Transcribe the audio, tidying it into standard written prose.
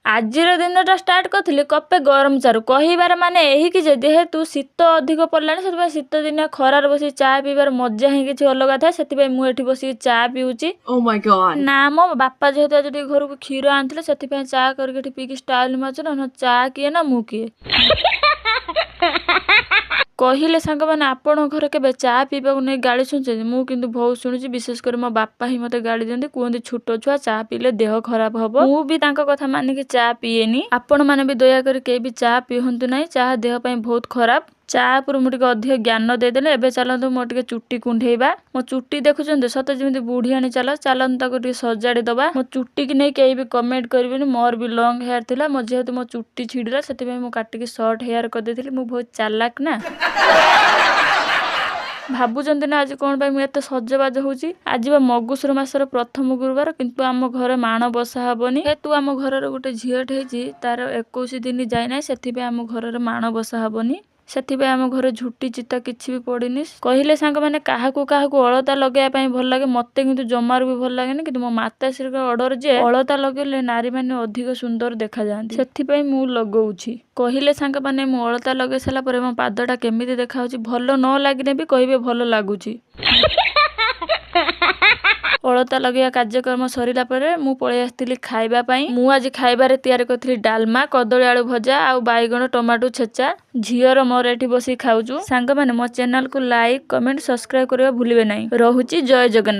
ଆଜିର ଦିନଟା ଷ୍ଟାର୍ଟ କରିଥିଲି କପେ ଗରମ ଚାରୁ। କହିବାର ମାନେ ଏହିକି ଯେ, ଯେହେତୁ ଶୀତ ଅଧିକ ପଡ଼ିଲାଣି, ସେଥିପାଇଁ ଶୀତ ଦିନିଆ ଖରାରେ ବସିକି ଚା ପିଇବାର ମଜା ହିଁ କିଛି ଅଲଗା ଥାଏ। ସେଥିପାଇଁ ମୁଁ ଏଠି ବସିକି ଚା ପିଉଛି। Oh my God. ନା ମୋ ବାପା ଯେହେତୁ ଆଜି ଟିକେ ଘରକୁ କ୍ଷୀର ଆଣିଥିଲେ, ସେଥିପାଇଁ ଚା କରିକି ଏଠି ପିଇକି ଷ୍ଟାଇଲ ମାରୁଛି। ନା ଚା କିଏ ନା ମୁଁ କିଏ? କହିଲେ ସାଙ୍ଗମାନେ, ଆପଣଙ୍କ ଘରେ କେବେ ଚା ପିଇବାକୁ ନେଇ ଗାଳି ଶୁଣିଛନ୍ତି? ମୁଁ କିନ୍ତୁ ବହୁତ ଶୁଣିଛି। ବିଶେଷ କରି ମୋ ବାପା ହିଁ ମୋତେ ଗାଳି ଦିଅନ୍ତି। କୁହନ୍ତି, ଛୋଟ ଛୁଆ, ଚା ପିଇଲେ ଦେହ ଖରାପ ହବ। ମୁଁ ବି ତାଙ୍କ କଥା ମାନିକି ଚା ପିଏନି। ଆପଣମାନେ ବି ଦୟାକରି କେହି ବି ଚା ପିଅନ୍ତୁ ନାହିଁ। ଚା ଦେହ ପାଇଁ ବହୁତ ଖରାପ। ଚା ଉପରୁ ମୁଁ ଟିକେ ଅଧିକ ଜ୍ଞାନ ଦେଇଦେଲି। ଏବେ ଚାଲନ୍ତୁ, ମୋର ଟିକେ ଚୁଟି କୁଣ୍ଢେଇବା। ମୋ ଚୁଟି ଦେଖୁଛନ୍ତି, ସତେ ଯେମିତି ବୁଢିଆଣି ଚାଲ। ଚାଲନ୍ତୁ, ତାକୁ ଟିକେ ସଜାଡ଼ି ଦବା। ମୋ ଚୁଟିକି ନେଇ କେହି ବି କମେଣ୍ଟ କରିବେନି। ମୋର ବି ଲଙ୍ଗ ହେୟାର ଥିଲା। ମୋ ଯେହେତୁ ମୋ ଚୁଟି ଛିଡ଼ିଲା, ସେଥିପାଇଁ ମୁଁ କାଟିକି ସର୍ଟ ହେୟାର କରିଦେଇଥିଲି। ମୁଁ ବହୁତ ଚାଲାକ ନା। ଭାବୁଛନ୍ତି ନା ଆଜି କ'ଣ ପାଇଁ ମୁଁ ଏତେ ସଜବାଜ ହେଉଛି? ଆଜି ବା ମଗୁସୁର ମାସର ପ୍ରଥମ ଗୁରୁବାର। କିନ୍ତୁ ଆମ ଘରେ ମାଣ ବସା ହବନି। ଯେହେତୁ ଆମ ଘରର ଗୋଟେ ଝିଅଟେ ହେଇଛି, ତାର 21 ଦିନ ଯାଇନାହିଁ, ସେଥିପାଇଁ ଆମ ଘରର ମାଣ ବସା ହବନି। ସେଥିପାଇଁ ଆମ ଘରେ ଝୋଟି ଚିତା କିଛି ବି ପଡ଼ିନି। କହିଲେ ସାଙ୍ଗମାନେ, କାହାକୁ କାହାକୁ ଅଳତା ଲଗେଇବା ପାଇଁ ଭଲ ଲାଗେ? ମତେ କିନ୍ତୁ ଜମାରୁ ବି ଭଲ ଲାଗେନି। କିନ୍ତୁ ମୋ ମାତାଶ୍ରୀଙ୍କ ଅର୍ଡର ଯେ ଅଳତା ଲଗେଇଲେ ନାରୀମାନେ ଅଧିକ ସୁନ୍ଦର ଦେଖାଯାଆନ୍ତି, ସେଥିପାଇଁ ମୁଁ ଲଗଉଛି। କହିଲେ ସାଙ୍ଗମାନେ, ମୁଁ ଅଳତା ଲଗେଇ ସାରିଲା ପରେ ମୋ ପାଦଟା କେମିତି ଦେଖାଯାଉଛି? ଭଲ ନ ଲାଗିଲେ ବି କହିବେ ଭଲ ଲାଗୁଛି। ଅଳତା ଲଗେଇବା କାର୍ଯ୍ୟକ୍ରମ ସରିଲା ପରେ ମୁଁ ପଳେଇ ଆସିଥିଲି ଖାଇବା ପାଇଁ। ମୁଁ ଆଜି ଖାଇବାରେ ତିଆରି କରିଥିଲି ଡାଲମା, କଦଳୀ ଆଳୁ ଭଜା ଆଉ ବାଇଗଣ ଟମାଟୋ ଛେଚା। ଝିଅର ମୋର ଏଠି ବସିକି ଖାଉଛୁ। ସାଙ୍ଗମାନେ, ମୋ ଚ୍ୟାନେଲକୁ ଲାଇକ୍, କମେଣ୍ଟ, ସବସ୍କ୍ରାଇବ କରିବା ଭୁଲିବେ ନାହିଁ। ରହୁଛି, ଜୟ ଜଗନ୍ନାଥ।